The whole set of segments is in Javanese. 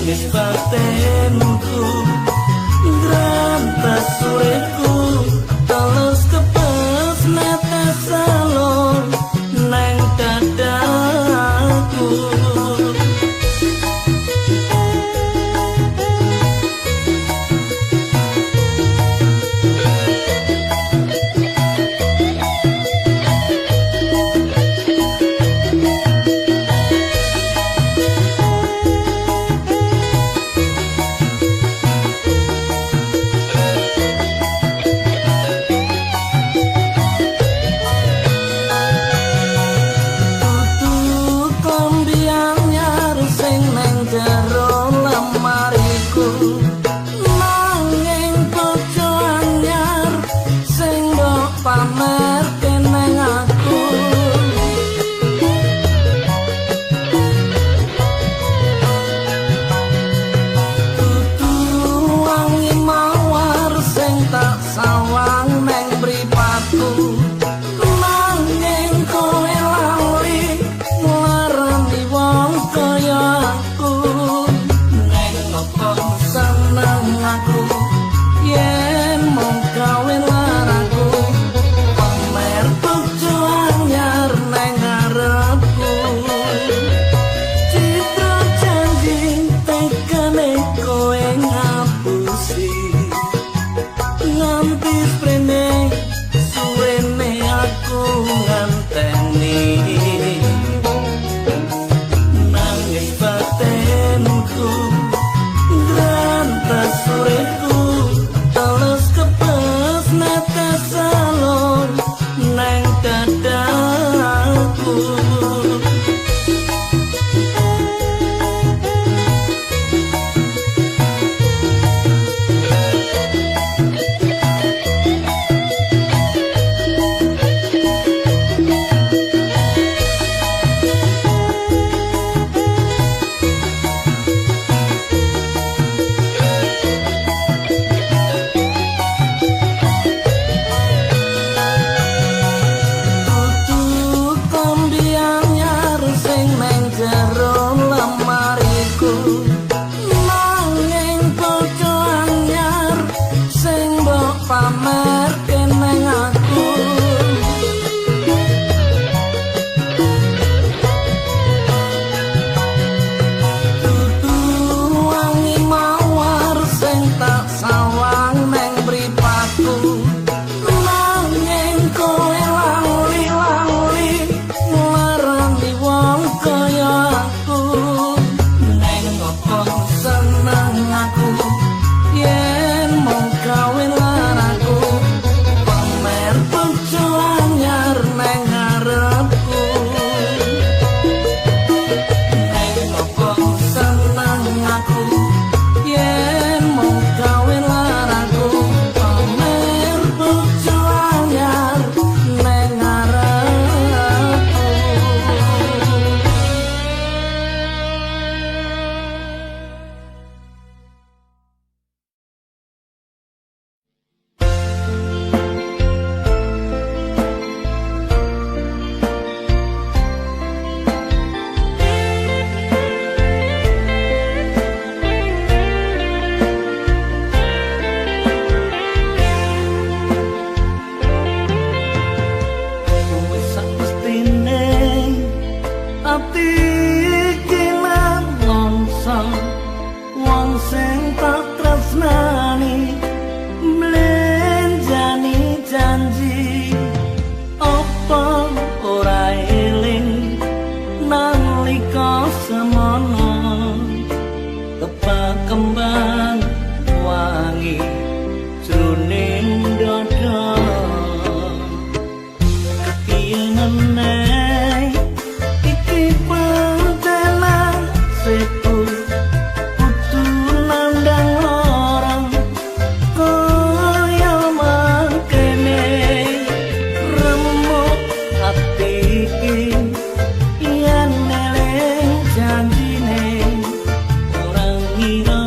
Nangis batinku, grantes uripku, telus kepes netes salur neng dadaku. Yen eling janjine ora ngira.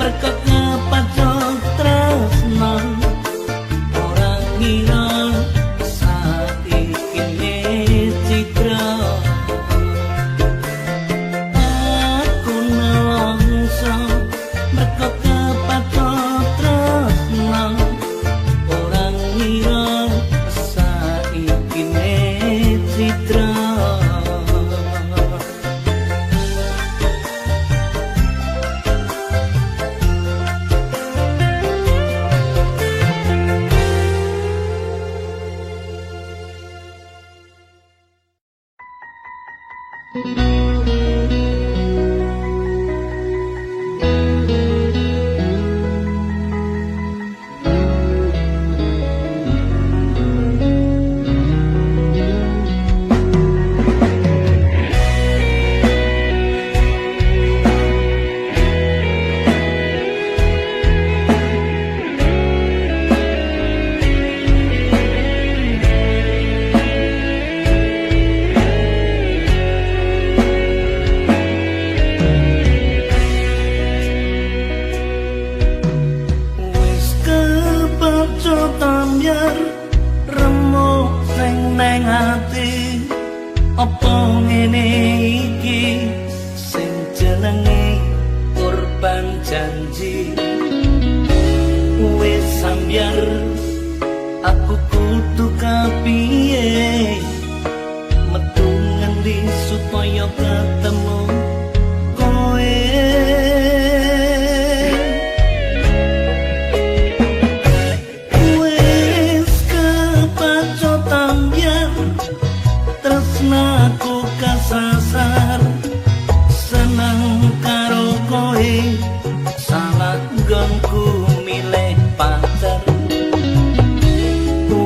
merko kepacut tresno ora ngira saiki citra. Aku nelongso merko kepacut tresno ora ngira saiki citra. Apa ngene iki sing jenenge korban janji? Wis sambyar aku kudu kapiye, metu ngendi supaya ketemu kowe. Wis kepacut ambyar tresnaku kasasar, seneng karo kowe salah nggonku milih pacar.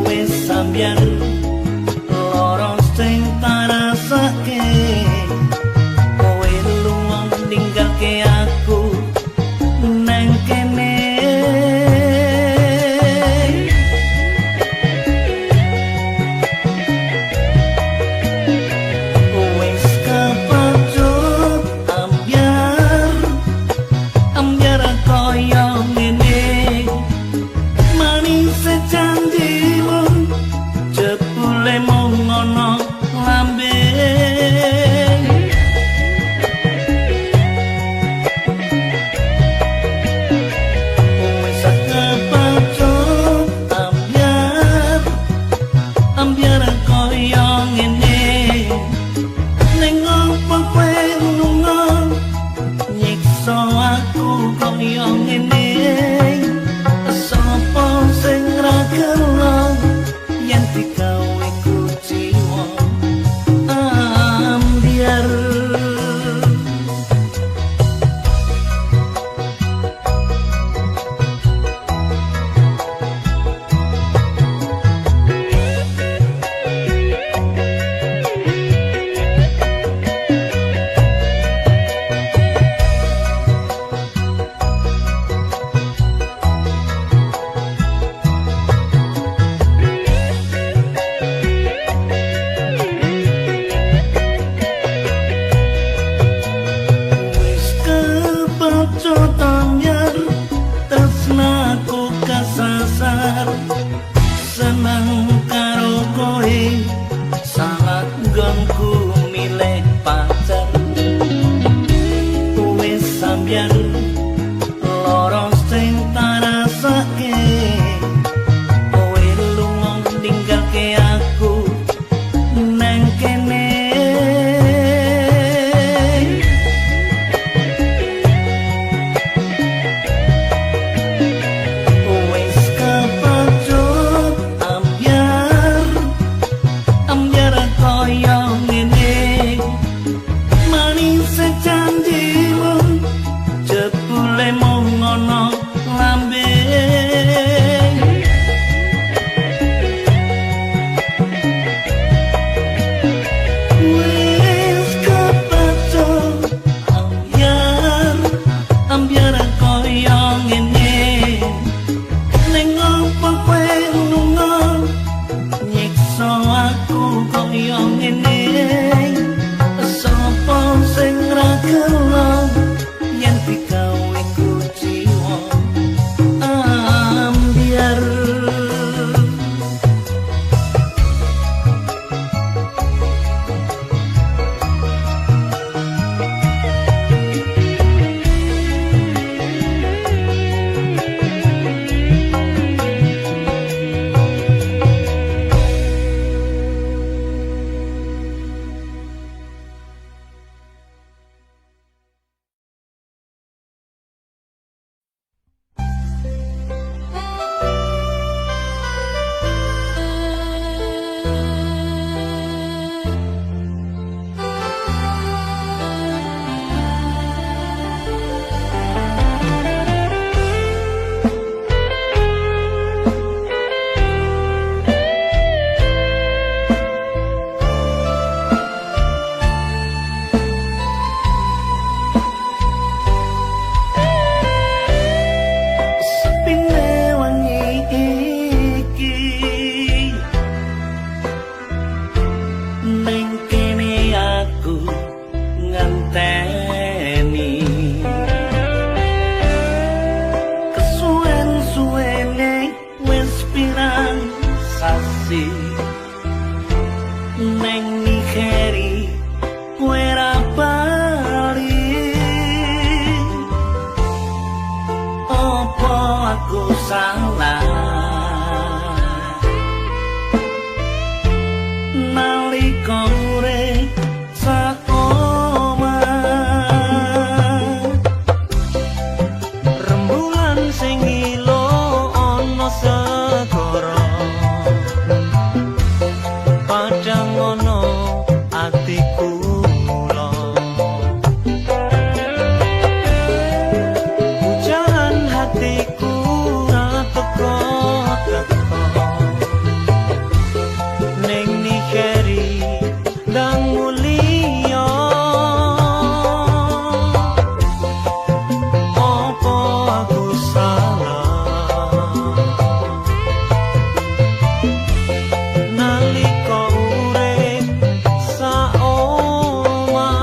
Wis sambyar lara sing tarasake, kowe lunga ninggalke aku nang kene. Wis kepacut ambyar, ambyar kaya ngene, manis janjimu jebule mung ana lambe. Wis kepacut ambyar, ambyar kaya ngene, ning opo kowe lunga nyiksa aku kaya ngene? Sapa sing ra gelo yen digawe kuciwa ambyar? Wis kepacut ambyar tresnaku kasasar, seneng karo kowe salah nggonku milih pacar. Wis sambyar lara sing tarasake, kowe lunga ninggalke aku nang kene. Wis kepacut ambyar, ambyar kaya ngene, manis janjimu jebule mung ana lambe. Wis kepacut ambyar, ambyar kaya ngene, ning opo kowe lunga nyiksa aku kaya ngene? Sapa sing ra gelo yen digawe kuciwa? Apa aku salah nalika urip sak omah? Rembulan sing ngilo ana segara, padhang ana atiku mula. Hujan hatiku ra teko teko, ning nikeri ndang mulia. Apa aku salah nalika urip sak omah?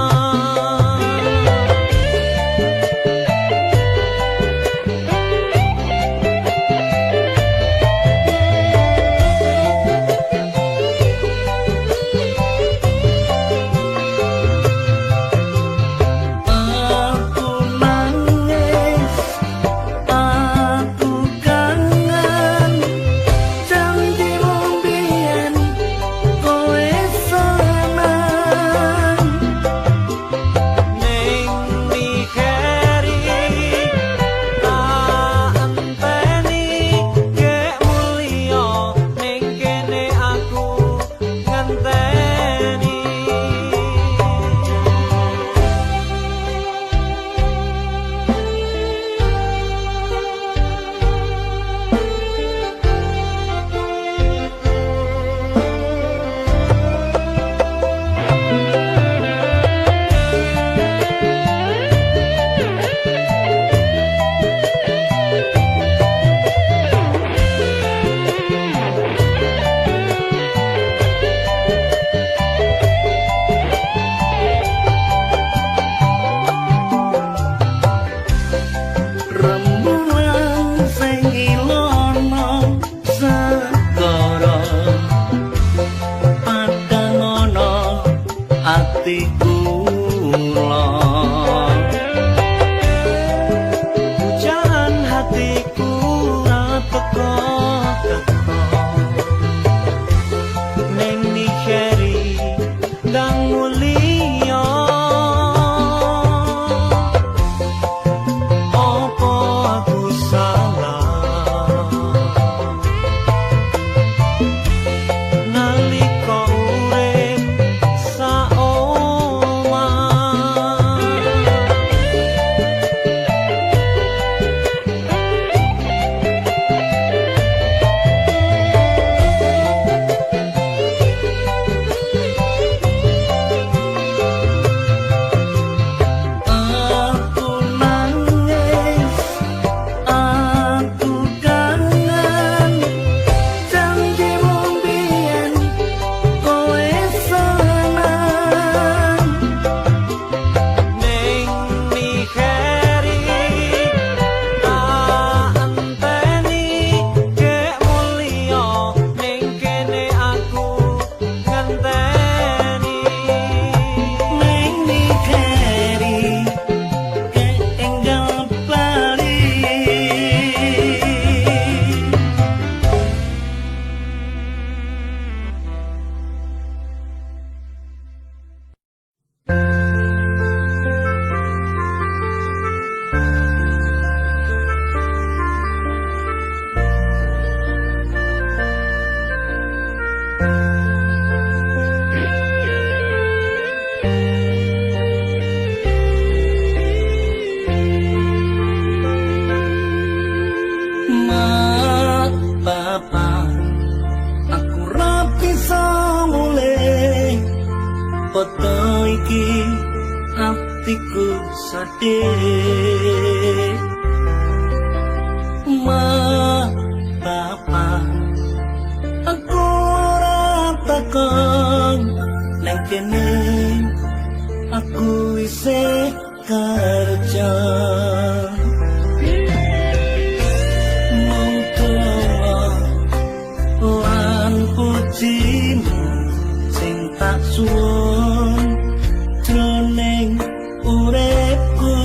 Aku nangis, aku kangen janjimu biyen kowe seneng. Ning nikeri tak enteni gek mulya, ning kene aku ngenteni. Rembulan sing ilono segara, padhang ana atiku kula. Hujan hatiku ra teko teko, ning nikeri ndang mulya. Apa aku salah nalika urip sak omah? Aku nangis, aku kangen janjimu biyen kowe seneng. Ning nikeri tak enteni gek mulya, ning kene aku ngenteni. Ning nikeri keenggal bali. Mak, bapak, aku ra bisa mulih. Foto iki atiku sedih. Mak, bapak, aku ora takon nang kene aku isih kerja. Mung donga lan pujimu sing tak suwun jroning uripku.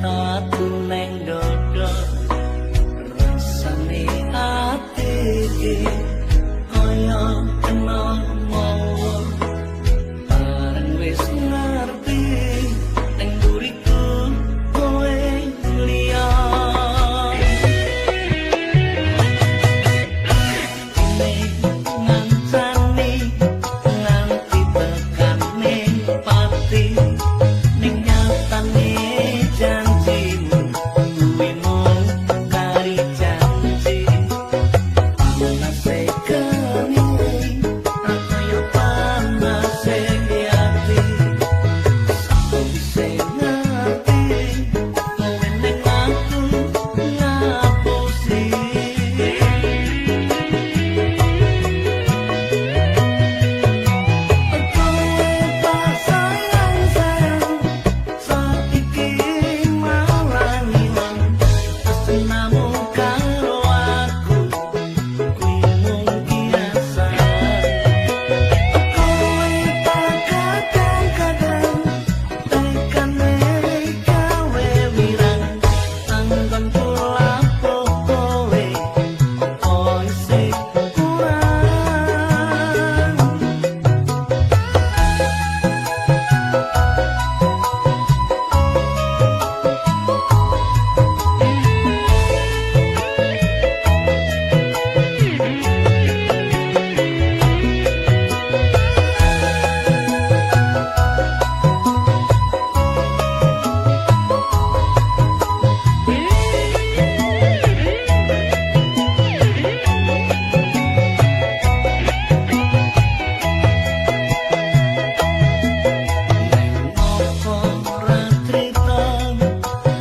tatu neng dodo. Rasane ati iki kaya kena mawa, bareng wis ngerti neng mburiku kowe liya. Ngancani nganti tekane pati, ning nyatane janjimu kuwi mung kari janji. Panase geni ra kaya panase ati, sawise ngerti kowe ning aku ngapusi. Kowe tak sayang sayang, saiki malah ngilang tresnamu karo aku kuwi mung kiasan. Kowe tak kadang-kadang tekane gawe wirang, anggonku lapo kowe opo isih kurang. Neng opo ora trita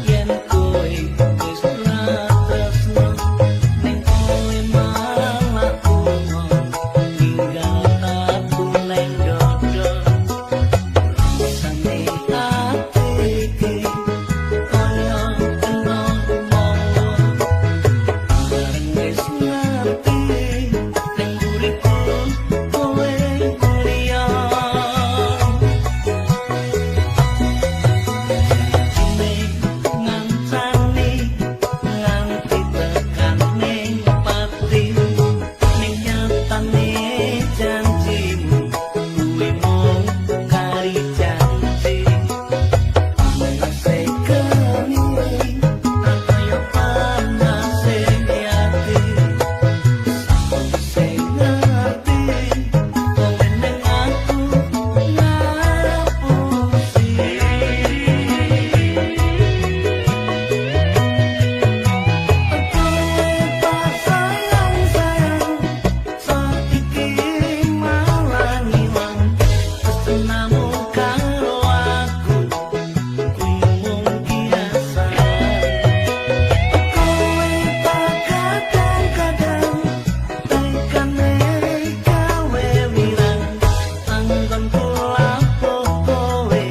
yen kowe wis ora tresno, ning kowe malah lunga ninggal aku neng dodo. Rasane ati iki kaya kena mawa, bareng wis ngerti ning mburiku kowe liya. Ngancani nganti tekane pati, ning nyatane janjimu kuwi mung kari janji. Panase geni ra kaya panase ati, sawise ngerti kowe ning aku ngapusi. Kowe tak sayang sayang, saiki malah ngilang tresnamu karo aku kuwi mung kiasan. Kowe tak kadang-kadang tekane gawe wirang, anggonku lapo kowe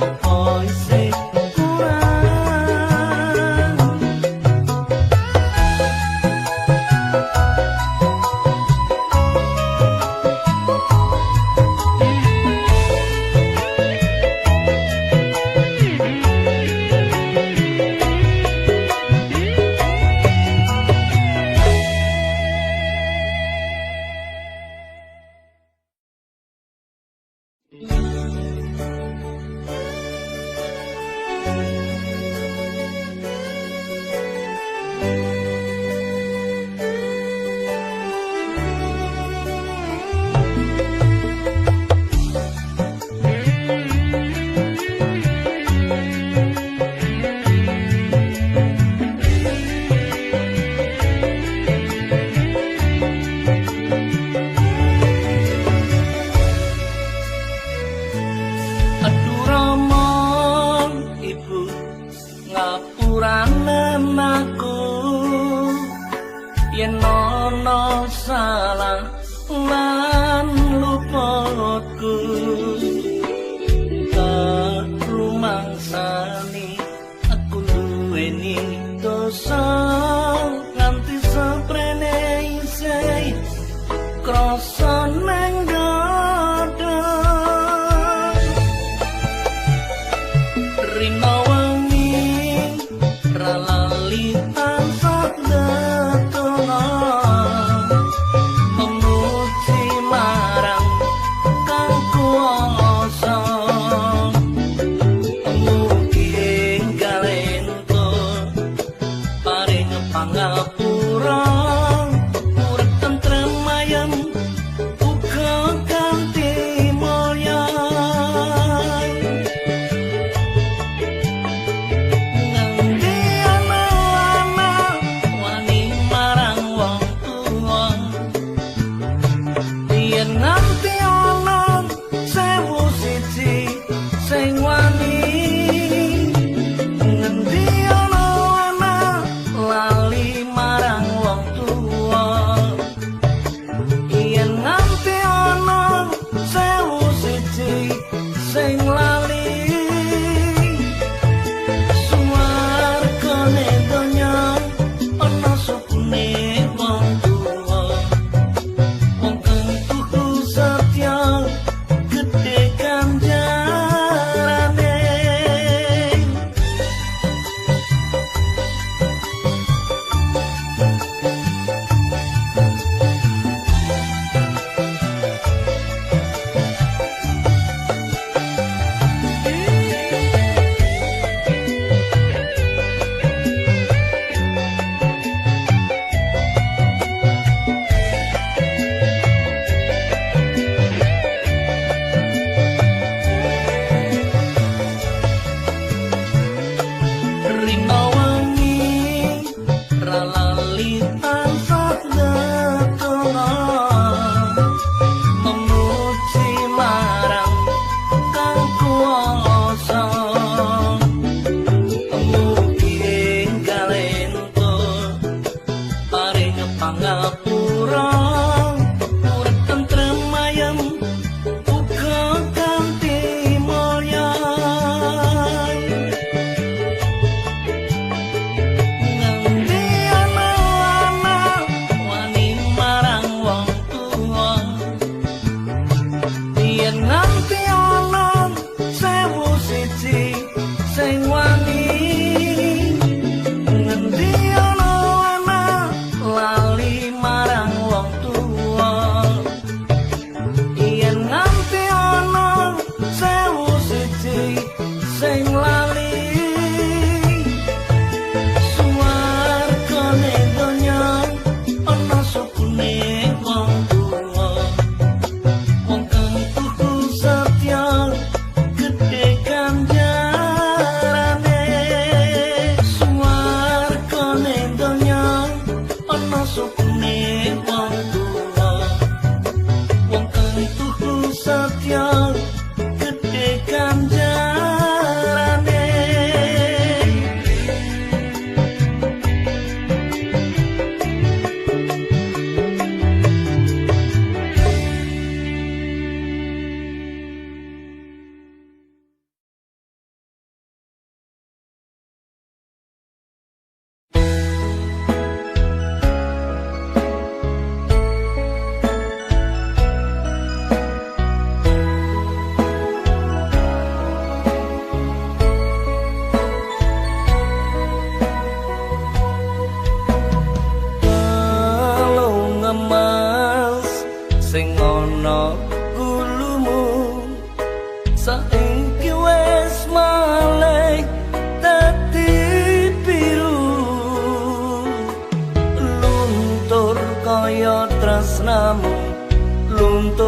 opo isih kurang. Aduh Rama Ibu ngapurane aku yen ana salah lan luputku, tak rumangsani aku duweni dosa nganti seprene isih krasa nang dada. Rina wengi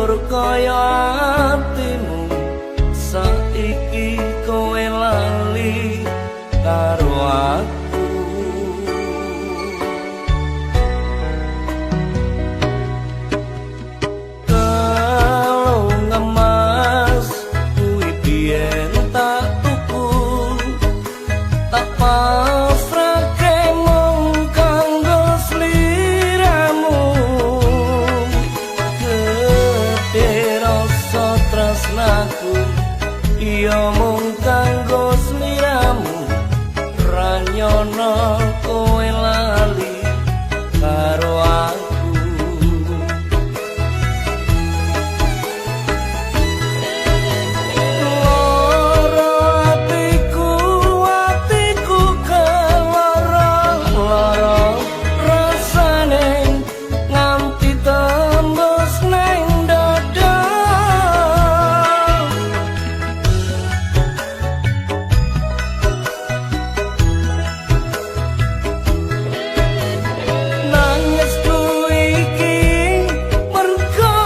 Hancur kaya atimu, saiki kowe lali karo aku. Kalung emas kuwi biyen tak tuku, tak pasrahke mung kanggo sliramu. Gedhe rasa tresnaku iya mung kanggo sliramu, ra nyono kowe lali karo aku. Loro atiku, atiku keloro loro rasane nganti tembus neng dada. Nangisku iki mergo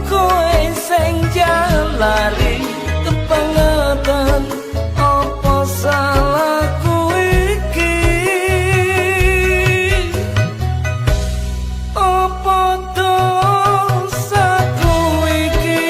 kowe sing jalari kebangetan, apa salahku iki? Apa dosaku iki?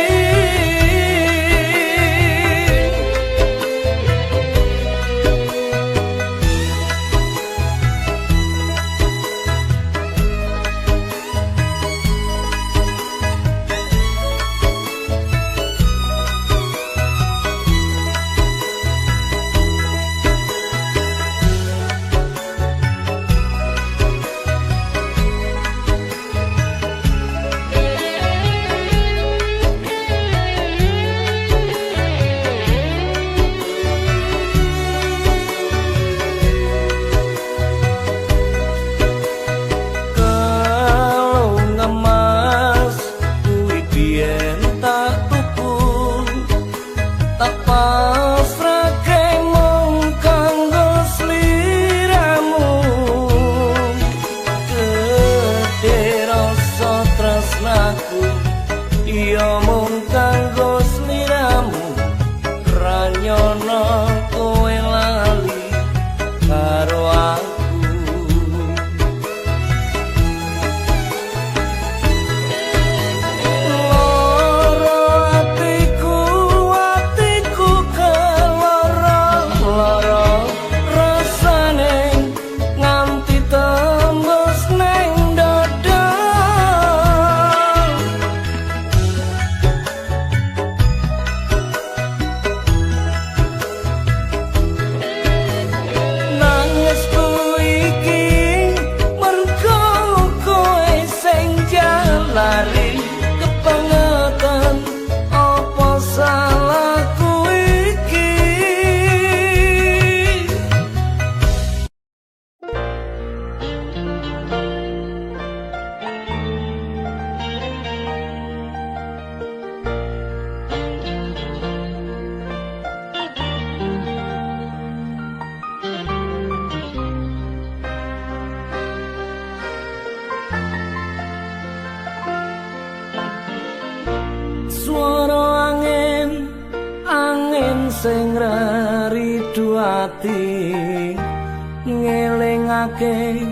Kalung emas kuwi biyen tak tuku, tak pasrahke mung kanggo sliramu. Gedhe rasa tresnaku iya mung kanggo sliramu, ra nyono kowe lali karo aku. Loro atiku, atiku keloro loro rasane nganti tembus neng dada. Nangisku iki mergo kowe sing jalari kebangetan, apa salahku iki? Swara angin, angin sing reridu ati, ngelingake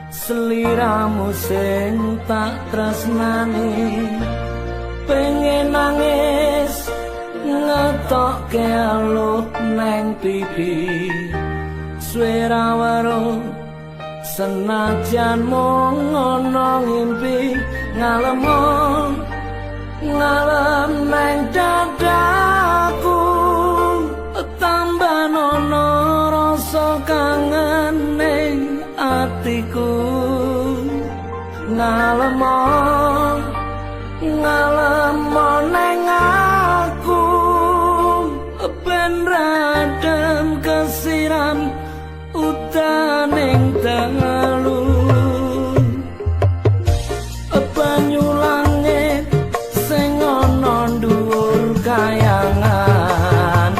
sliramu sing tak tresnani. Pengen nangis ngetokke aluh neng pipi, suwe ra weruh senajan mung ana ngimpi. Ngalemo ngalem neng dadaku, tambah nono rasa kangen ning atiku. Ngalemo ngalemo neng aku, ben radem kesiram utaning dalu. Banyu langit sing ana dhuwur kayangan,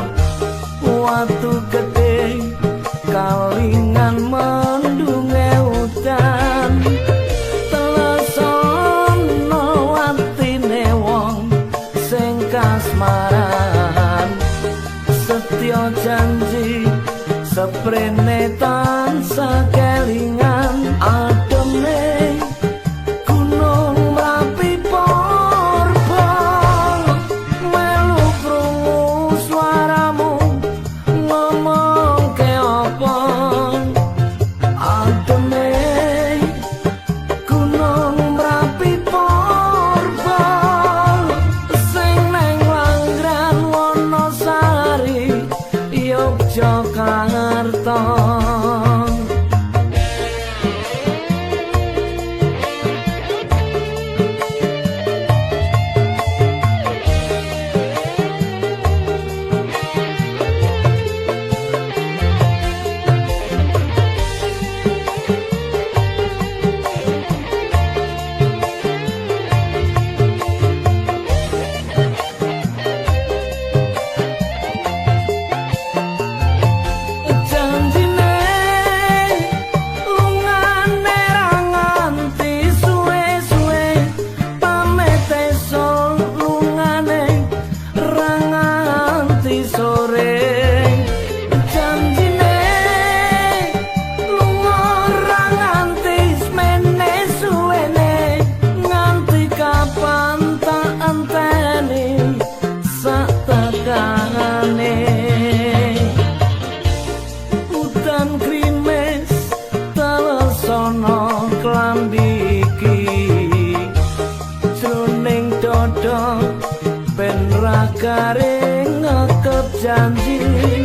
watu gedhe kalingan mendunge udan. Telesono atine wong Jare ngekep janji.